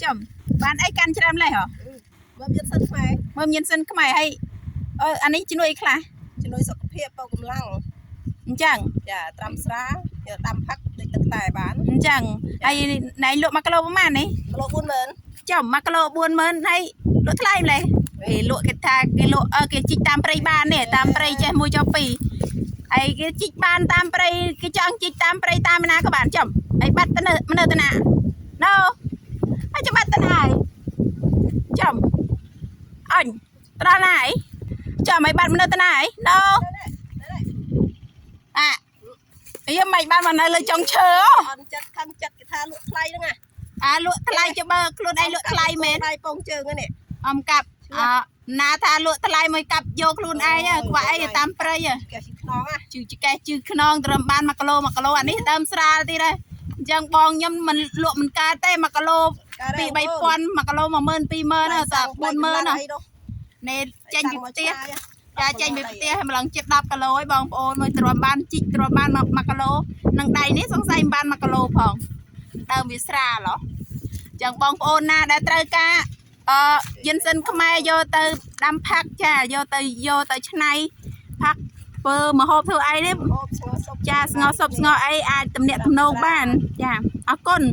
ចំបានអីកាន់ច្រើនម្លេះហ៎ មើមយិនសិនខ្មែរ មើមញៀនសិនខ្មែរហើយអឺអានេះជំនួយអីខ្លះ ជំនួយសុខភាពបូកកម្លាំង អញ្ចឹង ចាត្រាំស្រាយកដាំផឹកដូចទឹកតែបាន អញ្ចឹងហើយណៃលក់1គីឡូប្រហែលនេះ គីឡូ40000 ចំ1គីឡូ40000ហើយលក់ថ្លៃម្លេះគេលក់គេថាគេលក់អឺគេជីកតាមព្រៃបាននេះតាមព្រៃចេះមួយចុះពីរហើយគេជីកបានតាមព្រៃគេចង់ជីកតាមព្រៃតាមណាក៏បានចំហើយបាត់ទៅនៅនៅទៅណាណូហើយចាំបាត់ទៅណាហើយចំអញទៅដល់ណាហើយចំហើយបាត់នៅទៅណាហើយណូអាអីមិនបានមកនៅលើចុងឈើហ៎ អន់ចិត្តខឹងចិត្តគេថាលក់ថ្លៃហ្នឹងណា អាលក់ថ្លៃចុះបើខ្លួនឯងលក់ថ្លៃមែន ដៃពងជើងហ្នឹងនេះ អំកាប់អណាថាលក់ថ្លៃមួយកាប់យកខ្លួនឯងហ៎ខ្វះអីទៅតាមព្រៃហ៎ គេស៊ីខ្នងណា ជឺចកេះជឺខ្នងត្រឹមបាន1គីឡូ1គីឡូអានេះដើមស្រាលទៀតហើយអញ្ចឹងបងខ្ញុំមិនលក់មិនកើតទេ1គីឡូ2 3000 1គីឡូ10000 20000ហ៎តា40000ហ៎នេះចេញពីផ្ទះចាចេញពីផ្ទះម្លងជិត10គីឡូហើយបងប្អូនមួយទ្រាំបានជីកទ្រាំបាន1គីឡូនឹងដៃនេះសង្ស័យមិនបាន1គីឡូផងដើមវាស្រាលហ៎អញ្ចឹងបងប្អូនណាដែលត្រូវការអឺយិនសិនខ្មែរយកទៅដាំផាក់ចាយកទៅយកទៅឆ្នៃផាក់ធ្វើម្ហូបធ្វើអីនេះ អូបស្ងោសុប ចាស្ងោរស៊ុបស្ងោរអីអាចទំនាក់ទំនងបានចាអរគុណ។